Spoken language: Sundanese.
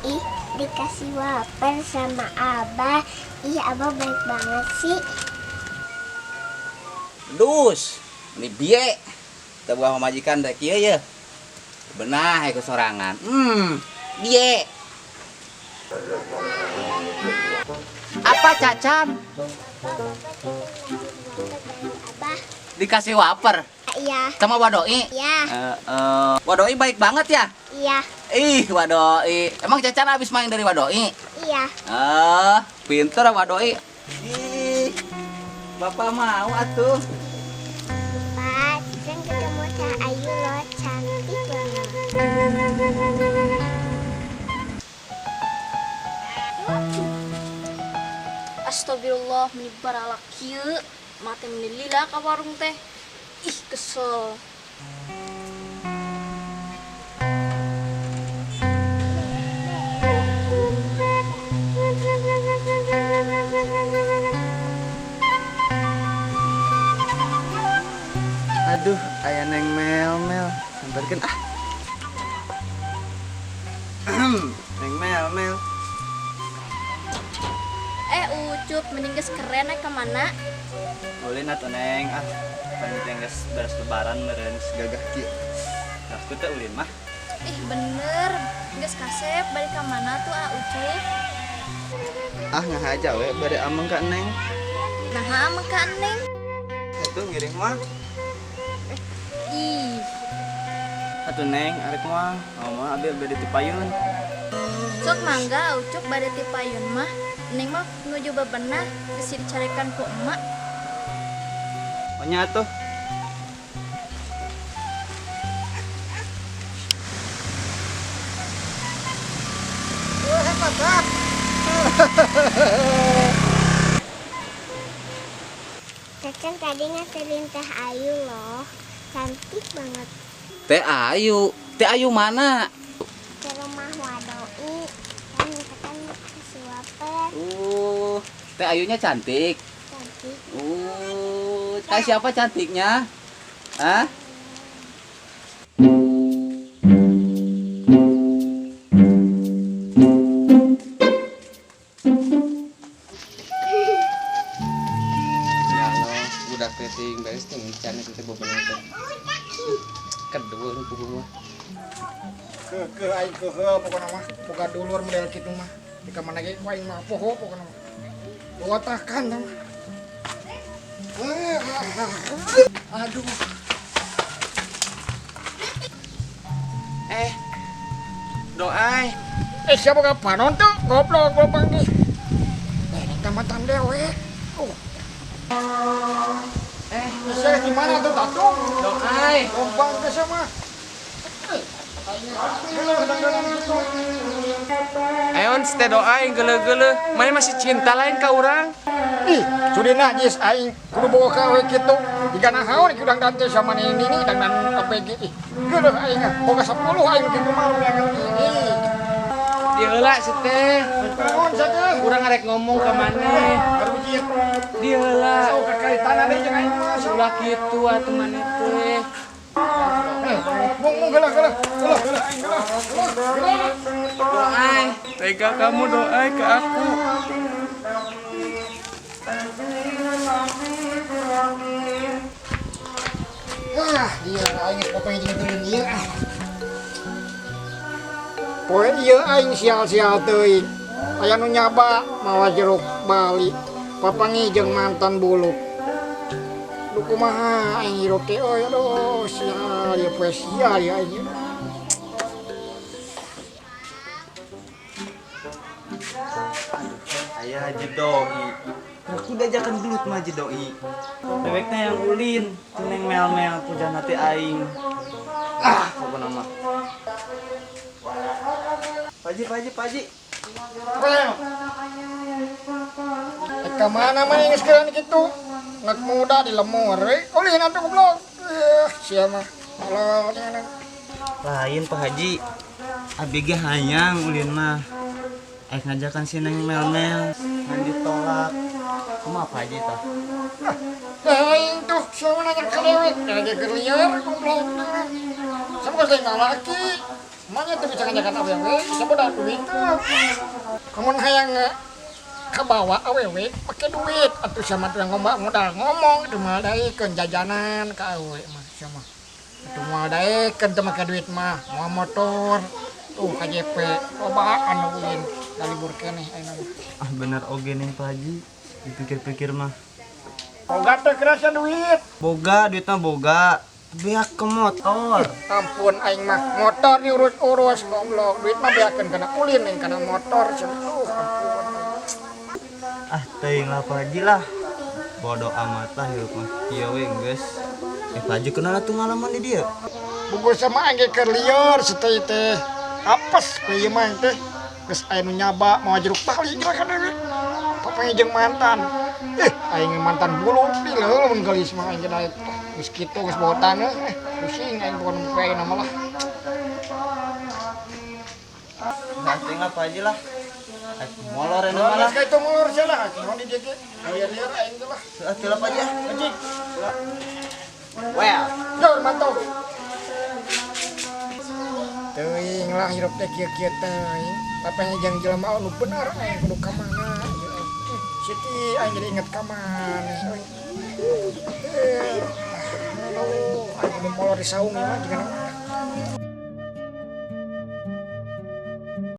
Ih, dikasih wafer sama Abah. Ih, Abah baik banget sih. Dus, ini biye. Teu boga pamajikan teh kieu ye. Benah ku sorangan. Biye. Apa Cacan? Abah. Dikasih wafer? Iya. Sama Wadoi? Iya. Wadoi baik banget ya? Iya. Ih, Wadoi. Emang Cacan habis main dari Wadoi? Iya. Pinter Wadoi. Ih, Bapak mau atuh. Pak, Cacan ketemu Teh Ayu loh, cantik banget. Astagfirullah, meni baralak kieu, mate meni lila ka warung teh. Ih, kesel. Aduh, aya Neng Mel-Mel. Sambarkeun ah. Neng Mel-Mel. Ucup, mending geus keren ka mana? Ulin atuh Neng ah. Pan teh geus beres lebaran meureun geus gagah kieu. Aku teh ulin mah. Ih, bener. Geus kasep balik ka mana tuh ah Ucup? Ah, ngahaja we bade ameng ka Neng. Naha ameng ka Neng? Atuh ngiring mah. Ih. Atuh Neng, arek mah. Mau mah abi bade ti payun. Sok mangga Ucup bade ti payun mah. Neng mah nuju bebenah geus dicarekan ku emak. Oh nya atuh. Cacan tadi nganterin Teh Ayu loh, cantik banget. Teh Ayu? Teh Ayu mana? Ke rumah Wadoi, kan Cacan kasih wafer. Teh Ayunya cantik. Cantik. Kayak siapa cantiknya? Hah? Ya Allah, budak teh ting beres teh ngican itu teh bobeuna teh. Kedua nu puguh mah. Keukeuh aing keukeuh pokona mah, boga dulur model kitu mah. Di ka mana ge ku aing mah poho pokona mah. Botakan tah mah. Aduh. Doai. Siapa boga panon tuh? Goblok, goblok nih. Ini mantan dewek. Saya di mana tuh tatu? Doai. Gombang ke sama. Ayon teh doai geuleuh-geuleuh. Mana masih cinta lain ka urang? Ih, sudah najis aing kudu boga ka we kitu. Jika nahaon iki udang dante sama nini nini dangdan APG. Ih, geuleuh aing ah. Boga 10 aing kitu mah udah ih. Di heula si teh. Naon sia teh? Urang arek ngomong ka maneh. Baru kieu. Di heula. Sok kakaitan deui jeung aing mah. Ulah kitu atuh maneh teh. Mung mung geuleuh geuleuh. Geuleuh geuleuh aing geuleuh. Geuleuh geuleuh. Doai. Tega kamu doai ke aku. Ah, dia aing pokoknya jeung teuing ieu ah. Poe ieu aing sial-sial teuing. Aya nu nyaba mawa jeruk Bali. Papangi jeung mantan buluk. Duh kumaha aing hirup teh euy aduh sial ieu poe sial ieu aing. Aya Haji Doi. Aku diajakan gelut mah Haji Doi. Dewekna yang ulin, Neng Mel-Mel puja hati aing. Ah, pokona mah. Paji, Paji, Paji. Ka mana mah geus keureun kitu? Anak muda di lemur we. Ulin atuh goblok. Sia mah. Allah, jangan. Lain Pak Haji. Abi ge hayang ulin mah. Aik ngajakan si Neng Mel-Mel ngan ditolak. Kumaha Pak Haji tah? Lain tuh, siapa nanya ke dewek? Lagi keur liar goblok. Sama geus lain lalaki. Emangnya teu bisa ngajakan awewe, bisa modal duit teu. Kamu hayang kabawa awewe pake duit atuh sama tuh yang ngomong modal ngomong itu mah daekeun jajanan ka awewe mah sama. Atuh moal daekeun teu make duit mah, moal motor. Tuh KJP, loba anu ulin da libur keneh ayeuna mah. Ah bener oge nih Pak Haji. Dipikir-pikir mah. Boga teh kerasa duit. Boga duitnya boga. Beak ke motor. Ampun aing mah motor diurus-urus goblok. Duit mah beakeun kana ulin aing kana motor cenah. Aduh, ampun. Ah teuing lah Pak Haji lah. Bodoh amat lah hirup mah. Iya we geus. Pak Haji kenal atuh ngalaman di dia. Bungkus sama aing ge keur lieur seteu teh. Apes we ieu mah teh. Geus aya nu nyaba mawa jeruk Bali geura ka deui. Papanya jeung mantan. Aing mantan bulu di leuh mun geulis mah aing ge daek. Geus kitu geus bawa taneuh pusing aing pokona muka ayeuna mah lah. Nah, teuing lah Pak Haji lah. Molor ini malah. Geus ka itu molor sia lah. Naon di dieu ge. Lieur-lieur aing teh lah. Atuh lah Pak Haji. Anjing. Well, Jor mantap. Teuing lah hirup teh kieu-kieu teuing. Papanya jeung jelema anu bener aing kudu ka mana ieu. Siti aing jadi inget ka mana euy. Aduh, aing kudu molor di saung ieu mah jigana.